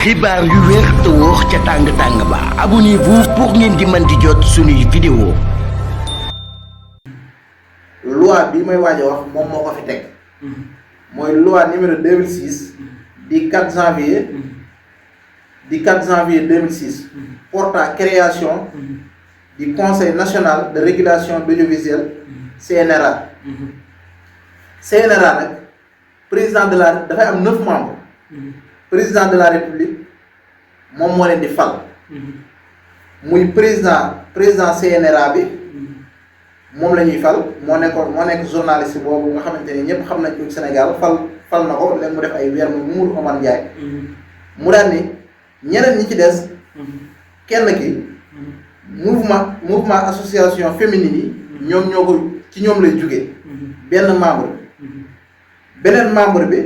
xibaar yu wér te wóor ca tàng ba abonnez-vous pour ngeen di mën di jot suñuy vidéo. loi bi may waaj a wax moom moo ko fi teg mooy loi numéro 2006 du 4 janvier 2006 portant création du Conseil national de régulation audiovisuelle CNRA. CNRA nag président de la dafay am 9 membres. président de la république moom moo leen di fal. muy président CNRA bi moom la ñuy fal moo nekk journaliste boobu nga xamante ni ñëpp xam nañ ko Sénégal fal na ko léegi mu def ay weer mu Mamadou Oumar Ndiaye. mu daal ni ñeneen ñi ci des. kenn ki mouvement association féminine yi. ñoom ñoo ko ci ñoom lay jugee. benn membre beneen membre bi.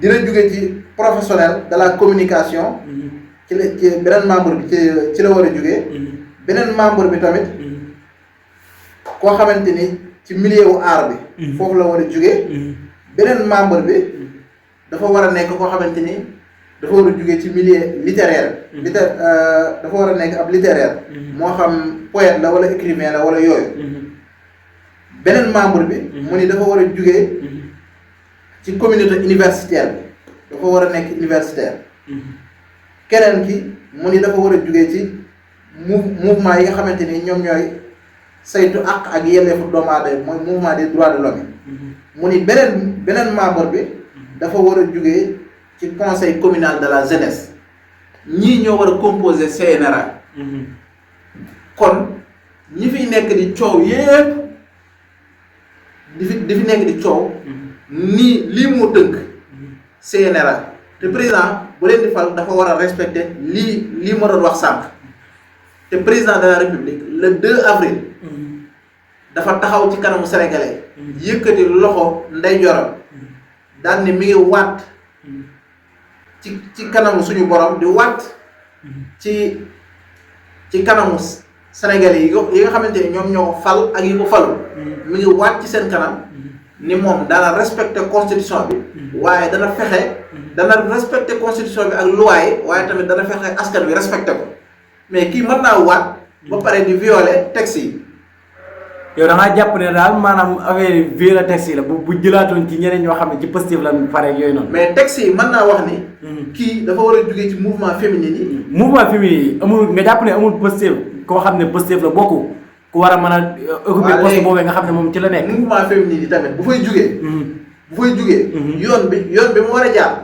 dina jóge ci professionnel de la communication. ci beneen membre bi ci la war a jógee. beneen membre bi tamit koo xamante ni ci milieu wu art bi. foofu la war a jógee. beneen membre bi dafa war a nekk koo xamante ni dafa war a jógee ci milieu littéraire. dafa war a nekk ab littéraire. moo xam poète la wala écrivain la wala yooyu. beneen membre bi. mu ni dafa war a jógee. ci communauté universitaire bi dafa war a nekk universitaire. keneen ki mu ni dafa war a jugee ci mouvement yi nga xamante ni ñoom ñooy saytu àq ak yelleefu doomu aadama mooy mouvement des droits de l'homme. mu ni beneen membre bi dafa war a jugee ci conseil communal de la jeunesse. ñii ñoo war a composer CNRA. kon ñi fiy nekk di coow yépp di fi nekk di coow. lii moo tënk CNRA te président bu leen di fal dafa war a respecter lii ma doon wax sànq te président de la république le 2 avril dafa taxaw ci kanamu sénégalais yëkkati loxo ndeyjooram daal ni mi ngi waat ci kanamu suñu borom di waat ci kanamu sénégalais yi nga xamante ni ñoom ñoo fal ak yi ko falu mi ngi waat ci seen kanam ni moom dana respecter constitution bi waaye dana respecter constitution bi ak loi yi waaye tamit dana fexe askan wi respecter ko mais kii mën naa waat ba pare di violer texte yi. yow da ngaa jàpp ne daal maanaam affaire yi violer texte yi la bu jëlaatoon ci ñeneen ñoo xam ne ci positif la pare yooyu noonu. mais texte yi mën naa wax ni. kii dafa war a jógee ci mouvement féminin yi. mouvement féminin yi amul nga jàpp ne amul positif koo xam ne positif la bokku. ku war a mën a occuper poste boobee nga xam ne moom ci la nekk. mouvement féminin yi tamit bu fay jugee. yoon bi mu war a jaar.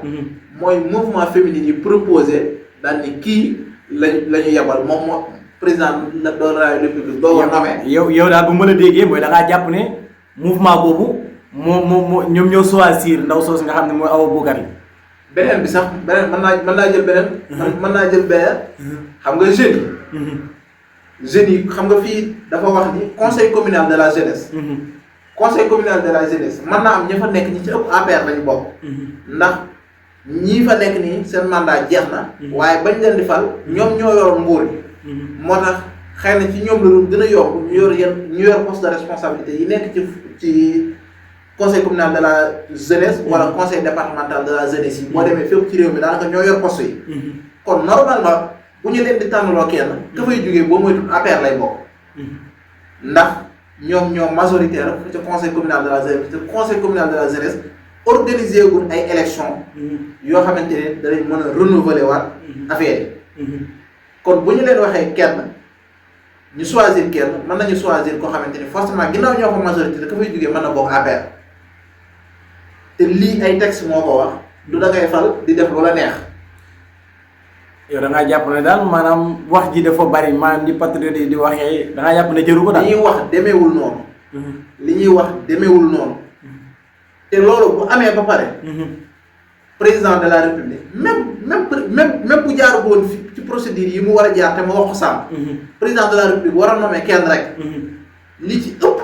mooy mouvement féminin yi proposé daal ni kii la ñu yebal moom moo président de la république doo war nommé. yow daal bu ma la déggee mooy da ngaa jàpp ne mouvement boobu moo ñoom ñoo choisir ndaw soos nga xam ne mooy Awa Bougane. beneen bi sax mën naa jël beneen. mën naa jël beneen. xam nga jeunes yi xam nga fii dafa wax ni conseil communal de la jeunesse. conseil communal de la jeunesse mën naa am ña fa nekk ñi ci ëpp APR lañu bokk. ndax ñii fa nekk nii seen mandat jeex na. waaye bañ leen di fal ñoom ñoo yoroon nguur gi. moo tax xëy na ci ñoom la doon gën a yomb ñu yor poste de responsabilité yi nekk ci conseil communal de la jeunesse. wala conseil départemental de la jeunesse yi. boo demee fépp ci réew mi daanaka ñoo yor poste yi. kon normalement. bu ñu leen di tànnaloo kenn ka fay jógee boo moytuwul APR lay bokk ndax ñoo majoritaire ci conseil communal de la jeunesse te conseil communal de la jeunesse organisé gul ay élections yoo xamante ne danañ mën a renouveler waat affaire yi. kon bu ñu leen waxee kenn ñu choisir kenn mën nañu choisir koo xamante ni forcément ginnaaw ñoo ko majorité te ka fay jógee mën na bokk APR te lii ay texte moo ko wax du da ngay fal di def loola neex. yow da ngaa jàpp ne daal maanaam wax ji dafa bari maanaam ni patriote yi di waxee da ngaa jàpp ne jëru ko daal. li ñuy wax demeewul noonu. li ñuy wax demeewul noonu. te loolu bu amee ba pare. président de la république même bu jaaru woon ci procédure yi mu war a jaar te ma wax ko sàmm. président de la république war a nommer kenn rek. li ci ëpp.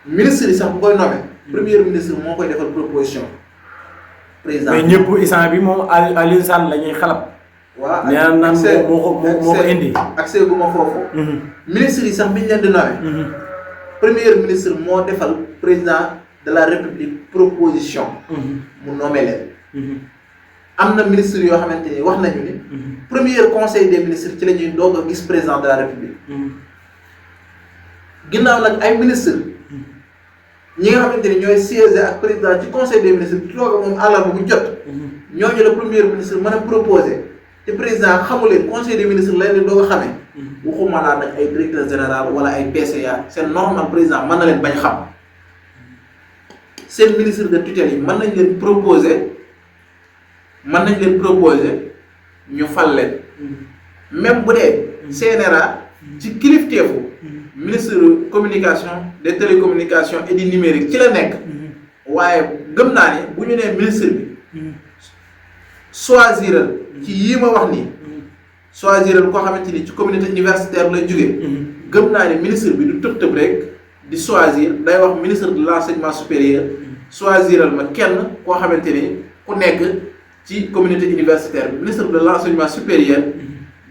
ministre yi sax bu koy nommer. premier ministre moo koy defal proposition. président mais ñëpp instant bi moom Aliou Sall la ñuy xalab. waaw nee na moo ko indi. accès gu ma foofu. ministre yi sax bi ñu leen di nommer. premier ministre moo defal président de la République proposition. mu nommé leen. am na ministre yoo xamante ni wax nañu ni. premier conseil des ministres ci la ñuy doog a gis président de la République. ginnaaw nag ay ministre ñi nga xamante ni ñooy siéger ak président ci conseil des ministres bi toog moom àllarba bu jot. ñooñu la premier ministre mën a proposé te président xamu leen conseil des ministres lay leen doog a xamee. waxuma laa nag ay directeur général wala ay PCA c'est normal président mën na leen bañ xam seen ministre de tutelle yi mën nañ leen proposer ñu fal leen même bu dee CNRA ci kilifteefu ministre communication des télécommunications et du numérique ci la nekk waaye gëm naa ni bu ñu nee ministre bi choisiral ci yii ma wax nii choisiral koo xamante ni ci communauté universitaire lay jógee gëm naa ni ministre bi du tëb rek di choisir day wax ministre de l'enseignement supérieur choisiral ma kenn koo xamante ni ku nekk ci communauté universitaire bi ministre de l'enseignement supérieur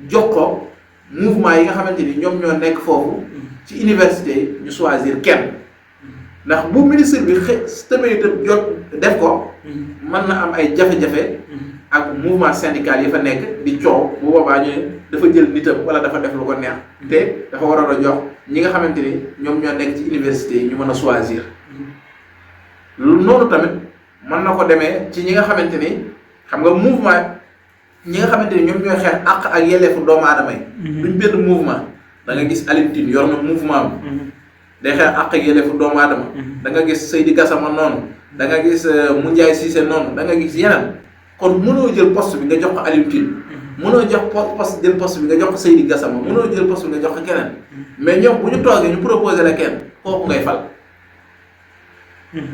jox ko mouvement yi nga xamante ni ñoom ñoo nekk foofu ci université yi ñu choisir kenn ndax bu ministre bi tëbee jot def ko mën na am ay jafe-jafe ak mouvement syndical yi fa nekk di coow bu boobaa ñu dafa jël nitam wala dafa def lu ko neex te dafa waroon a jox ñi nga xamante ni ñoom ñoo nekk ci université yi ñu mën a choisir noonu tamit mën na ko demee ci ñi nga xamante ni xam nga mouvement ñi nga xamante ni ñoom ñooy xeex àq ak yelleefu doomu aadama yi duñ benn mouvement da nga gis Alioune Tine yor na mouvement am day xeex àq ak yelleefu doomu aadama da nga gis Seydi Gassama noonu da nga gis Moundiaye Cissé noonu da nga gis yeneen kon mënoo jël poste bi nga jox ko Alioune Tine mënoo jël poste bi nga jox ko Seydi Gassama mënoo jël poste bi nga jox ko keneen mais ñoom bu ñu toogee ñu proposé la kenn kooku ngay fal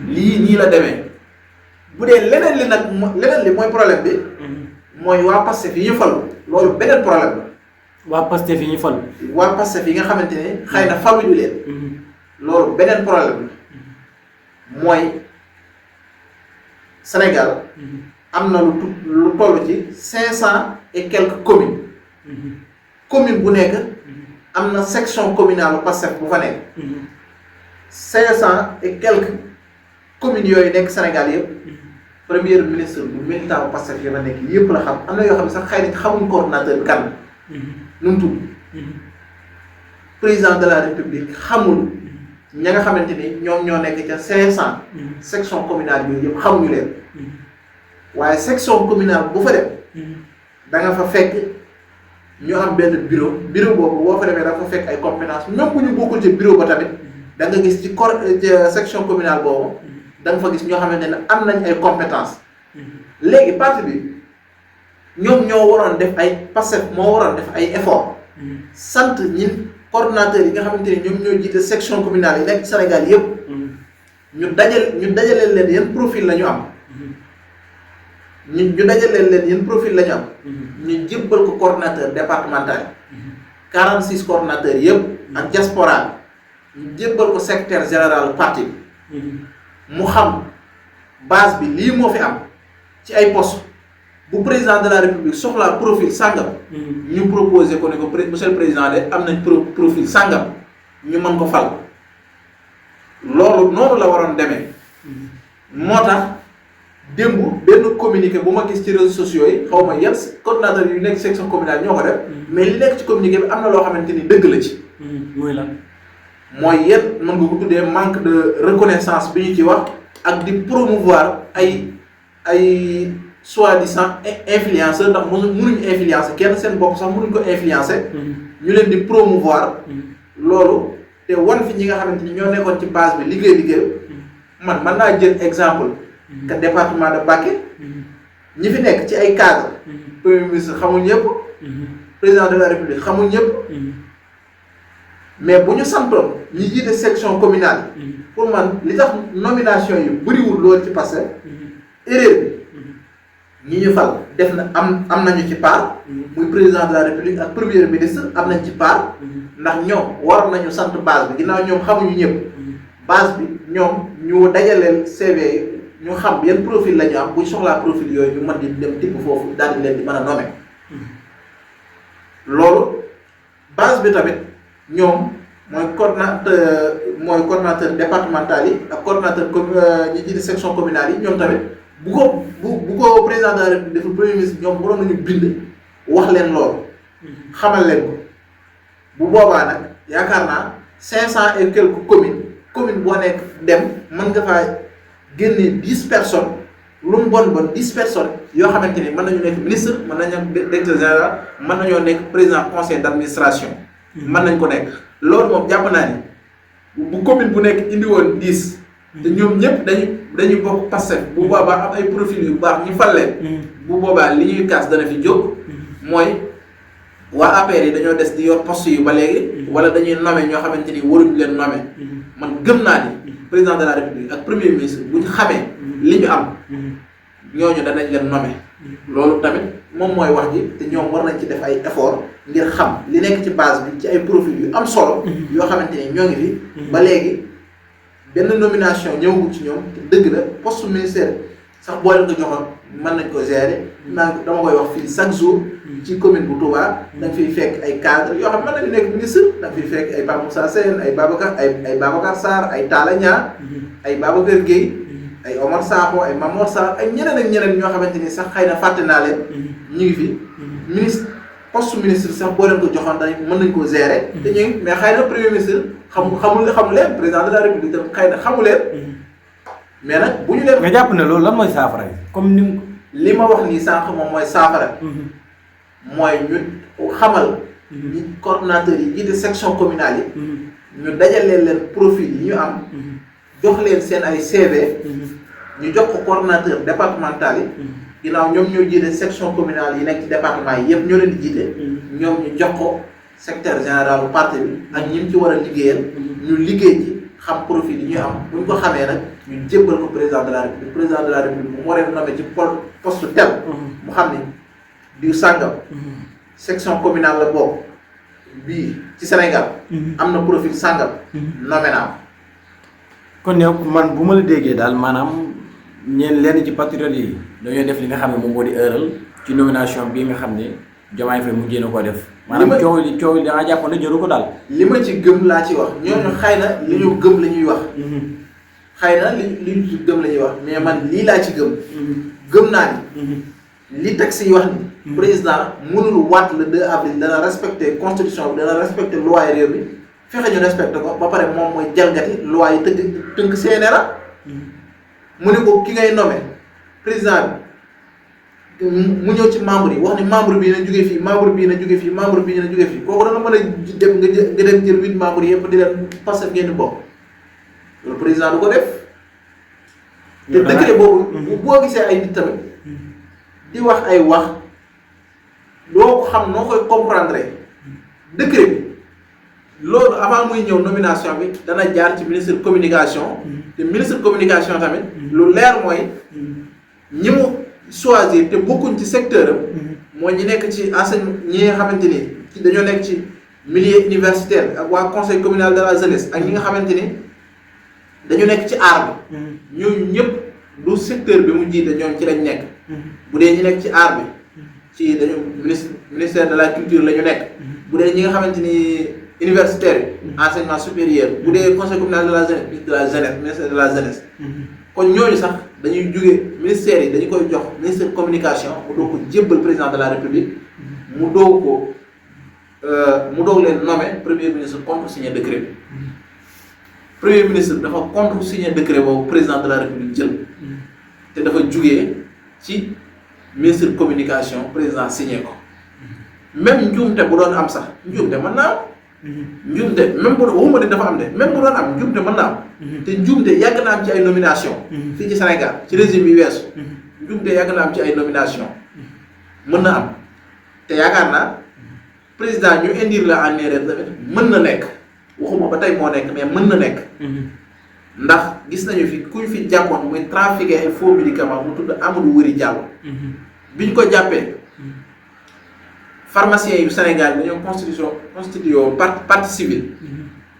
lii nii la demee bu dee leneen li nag leneen li mooy problème bi mooy waa Pastef yi ñu falu loolu beneen problème la. waa Pastef yi ñu falu. waa Pastef yi nga xamante ne xëy na faluñu leen. loolu beneen problème la mooy Sénégal am na lu toll ci 500 et quelques communes. commune bu nekk am na section communale Pastef bu fa nekk. 500 et quelques communes yooyu nekk Sénégal yëpp. premier ministre bu militant bu Pastef yi fa nekk yëpp la xam am na yoo xam ne sax xëy na xamuñ coordonnateur bi kan nu mu tudd président de la république xamul ña nga xamante ni ñoom ñoo nekk ca 500 section communale yooyu yëpp xamuñu leen waaye section communale bu fa dem da nga fa fekk ñu am benn bureau boobu boo fa demee da nga fa fekk ay compétence même bu ñu bokkul ci bureau ba tamit da nga gis ci section communale boobu da nga fa gis ñoo xamante ne am nañ ay compétences léegi parti bi ñoom ñoo waroon def ay Pastef moo waroon def ay effort sant ñin coordonnateurs yi nga xamante ne ñoom ñoo jiite section communale yi nekk Sénégal yëpp ñu dajale leen yan profil la ñu am ñu dajale leen yan profil la ñu am ñu jébbal ko coordonnateur départemental 46 coordonnateurs yëpp ak diaspora ñu jébbal ko secrétaire général parti bi mu xam base bi lii moo fi am ci ay poste bu président de la république soxlaa profil sàngam ñu proposé ko ne ko monsieur le président de am nañ profil sàngam ñu mën ko fal loolu noonu la waroon demee moo tax démb benn communiqué bu ma gis ci réseaux sociaux yi xaw ma yan coordonnateur yu nekk section communale ñoo ko def mais li nekk ci communiqué bi am na loo xamante ni dëgg la ci mooy lan mooy yéen mën nga ko tuddee manque de reconnaissance bi ñu ci wax ak di promouvoir ay soi-disant influenceur ndax mënuñu influencer kenn seen bopp sax mënuñu ko influencer ñu leen di promouvoir loolu te wan fi ñi nga xamante ni ñoo nekkoon ci base bi liggéey man mën naa jël exemple que département de Mbacké ñi fi nekk ci ay cadre premier ministre xamul ñëpp président de la république xamul ñëpp mais bu ñu santoon ñi jiite section communale pour man li tax nomination yi bëriwul loolu ci passé erreur bi ñi ñu fal def na am nañu ci part muy président de la république ak premier ministre am nañ ci part ndax ñoom war nañu sant base bi ginnaaw ñoom xamuñu ñëpp base bi ñoom ñu dajaleel CV ñu xam yan profil la ñu am buñ soxlaa profil yooyu ñu mën di dem tibb foofu daal di leen di mën a nommer loolu base bi tamit ñoom mooy coordonnateur départemental yi ak coordonnateur ñi jiite section communale yi ñoom tamit bu ko président de la République dafa premier ministre ñoom waroon nañu bind wax leen loolu xamal leen ko bu boobaa nag yaakaar naa 500 et quelques commune boo nekk dem mën nga faa génne 10 personnes lu mu bon 10 personnes yoo xamante ni mën nañu nekk ministre mën nañu nekk directeur général mën nañoo nekk président conseil d' administration. mën nañ ko nekk loolu moom jàpp naa ni bu commune bu nekk indi woon 10. te ñoom ñëpp dañuy bokk Pastef bu boobaa am ay profil yu baax ñu fal leen. bu boobaa li ñuy kaas dana fi jóg. mooy waa APR yi dañoo des di yor poste yu ba léegi. wala dañuy nommer ñoo xamante ni waruñu leen nommer. man gëm naa ni président de la république ak premier ministre bu ñu xamee li ñu am. ñooñu danañ leen nommer. loolu tamit moom mooy wax ji te ñoom war nañ ci def ay effort ngir xam li nekk ci base bi ci ay profil yu am solo. yoo xamante ni ñoo ngi fi. ba léegi benn nomination ñëwagul ci ñoom te dëgg la poste ministère sax boo leen ko joxoon mën nañ ko gérer. dama koy wax fii chaque jour. ci commune bu Touba. da nga fiy fekk ay cadres yoo xam ne mën nañu nekk ministre da nga fiy fekk ay Pape Moussa Sène ay Babacar Sarr ay Talla Niang ay Babacar Gueye. ay Omar Sakho ay Mamor Sarr ay ñeneen ak ñeneen ñoo xamante ni sax xëy na fàtte naa leen. ñu ngi fi. ministre poste ministre sax boo leen ko joxoon dañ mën nañ ko gérer. te ñu mais xëy na premier ministre xamu leen président de la république tam xëy na xamu leen. mais nag bu ñu leen. nga jàpp ne loolu lan mooy saafara yi comme ni li ma wax nii sànq moom mooy saafara. mooy ñu xamal. ñi coordonnateurs yi jiite section communale yi. ñu dajalee leen profil yi ñu am. jox leen seen ay CV. ñu jox ko coordonnateur départemental yi. ginnaaw ñoom ñoo jiite section communale yi nekk ci département yi yëpp ñoo leen di jiite. ñoom ñu jox ko secrétaire général bu parti bi ak ñi mu ci war a liggéeyal. ñu liggéey ci xam profil yi ñu am bu ñu ko xamee nag ñu jébbal ko président de la république président de la république mu waree nommé ci poste tel. mu xam ni diw sàngam. section communale la bokk bii ci Sénégal. am na profil sàngam. nommé naa kon yow man bu ma la déggee daal maanaam ñeen lenn ci patriotes yi dañoo def li nga xam ne moom moo di ëral ci nomination bii nga xam ne Diomaye Faye mujjee na koo def. maanaam coow li da nga jàpp ne jëru ko daal. li ma ci gëm laa ci wax ñooñu xëy na li ñu gëm la ñuy wax. xëy na li ñu gëm la ñuy wax mais man lii laa ci gëm. gëm naa ni. li texte yi wax ni. président mënul waat le 2 avril dana respecter constitution bi dana respecter loi réew mi. fexe ñu respecté ko ba pare moom mooy jalgati loi yi tënk CNRA. mu ne ko ki ngay nommé président bi mu ñëw ci membre yi wax ni membre bii na jóge fii membre bii na jóge fii membre bii na jóge fii kooku da nga mën a dem nga dem jël 8 membres yëpp di leen passé ngeen bokk loolu président du ko def. te décret boobu boo gisee ay nit tamit di wax ay wax doo ko xam noo koy comprendre décret bi. loolu avant muy ñëw nomination bi dana jaar ci ministre communication. te ministre communication tamit. lu leer mooy. ñi mu choisir te bokkuñ ci secteur am. mooy ñi nekk ci enseignement ñi nga xamante ni dañoo nekk ci milieu universitaire ak waa conseil communal de la jeunesse ak ñi nga xamante ni dañu nekk ci art bi. ñooñu ñëpp du secteur bi mu jiite ñoom ci lañ nekk. bu dee ñi nekk ci art bi ci dañu ministère de la culture la ñu nekk. bu dee ñi nga xamante ni. universitaire enseignement supérieur bu dee conseil communal de la jeunesse ministère de la jeunesse. kon ñooñu sax dañuy jóge ministère yi dañu koy jox ministère communication mu doog ko jébbal président de la république mu doog leen nommer premier ministre contre-signé décret bi. premier ministre dafa contre-signé décret boobu président de la république jël. te dafa jugee ci ministre communication président signé ko. même njuumte bu doon am sax njuumte mën naa am. njuumte même bu waxuma ne dafa am de même bu doon am njuumte mën naa am. te njuumte yàgg na am ci ay nomination fii ci Sénégal ci régime yi weesu. njuumte yàgg na am ci ay nomination mën na am te yaakaar naa président ñu indire la en erreur tamit mën na nekk waxuma ba tey moo nekk mais mën na nekk. ndax gis nañu fi kuñ fi jàppoon muy trafiquer ay faux médicaments mu tudd Amadou Wuri Diallo. biñ ko jàppee. pharmaciens yu Sénégal dañoo constitué partie civile.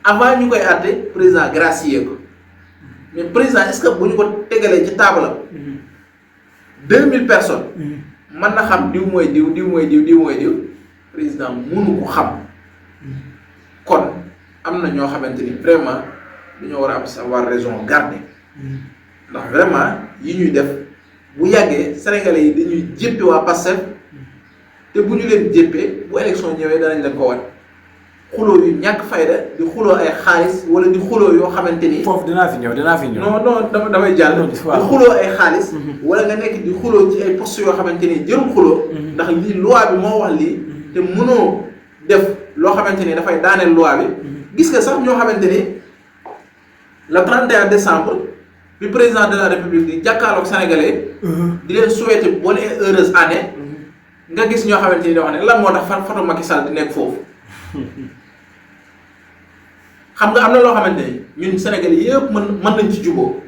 avant ñu koy àtte président gracier ko mais président est-ce que bu ñu ko tegalee ci taabalam. 2000 personnes. mën na xam diw mooy diw président mënu ko xam. kon am na ñoo xamante ni vraiment dañoo war a am savoir raison garder ndax vraiment yi ñuy def bu yàggee sénégalais yi dañuy jéppi waa Pastef te bu ñu leen jéppee bu élection ñëwee danañ leen ko wan xuloo yu ñàkk fayda di xuloo ay xaalis wala di xuloo yoo xamante ni. foofu dinaa fi ñëw. non damay jàll. di xuloo ay xaalis. wala nga nekk di xuloo ci ay postes yoo xamante ni jërul xuloo. ndax lii loi bi moo wax lii. te mënoo def loo xamante ni dafay daaneel loi bi. gis nga sax ñoo xamante ni le 31 décembre bi président de la république di jàkkaarloog sénégalais. di leen souhaiter bonne et heureuse année. nga gis ñoo xamante ni da wax ne lan moo tax photo Macky Sall di nekk foofu. xam nga am na loo xamante ni ñun Sénégalais yëpp mën nañ ci juboo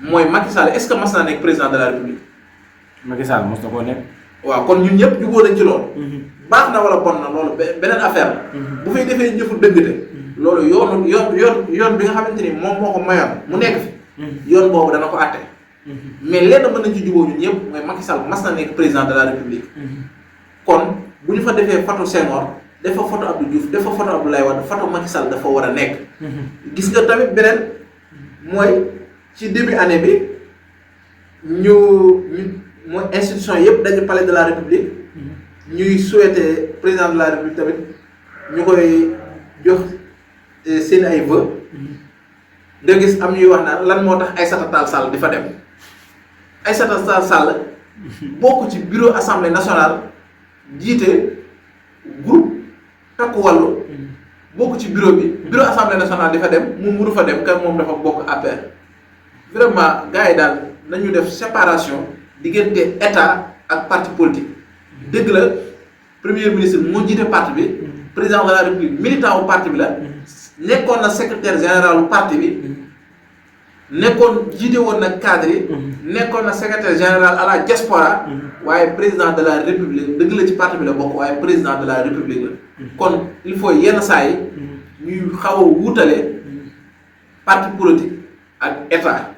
mooy Macky Sall est-ce que mas naa nekk président de la république. Macky Sall mos na koo nekk. waaw kon ñun ñëpp juboo nañ ci loolu. baax na wala bon na loolu beneen affaire la. bu fay defee jëfu dëggte. loolu yoon bi nga xamante ni moom moo ko mayoon mu nekk fi. yoon boobu dana ko àtte. mais lenn mën nañ ci juboo ñun ñëpp mooy Macky Sall mas na nekk président de la république. kon bu ñu fa defee photo Senghor. dafa photo Abdou Diouf dafa photo Abdoulaye Wade photo Macky Sall dafa war a nekk. gis nga tamit beneen mooy ci début année bi ñu mooy institution yëpp dañu palais de la république. ñuy souhaiter président de la république tamit ñu koy jox seen ay vœux. nga gis am ñuy wax naan lan moo tax Aïssata Tall Sall di fa dem Aïssata Tall Sall bokk ci bureau assemblée nationale jiite groupe. takku wàllu bokk ci bureau bi bureau assemblée nationale dafa dem mu mënu fa dem kan moom dafa bokk APR vraiment gars yi daal nañu def séparation diggante état ak parti politique dëgg la premier ministre moo jiite parti bi président de la république militant wu parti bi la nekkoon na secrétaire général wu parti bi nekkoon jiite woon na cadre yi nekkoon na secrétaire général à la diaspora waaye président de la république dëgg la ci parti bi la bokk waaye président de la république la kon il faut yenn saa yi ñuy xaw a wuutale parti politique ak état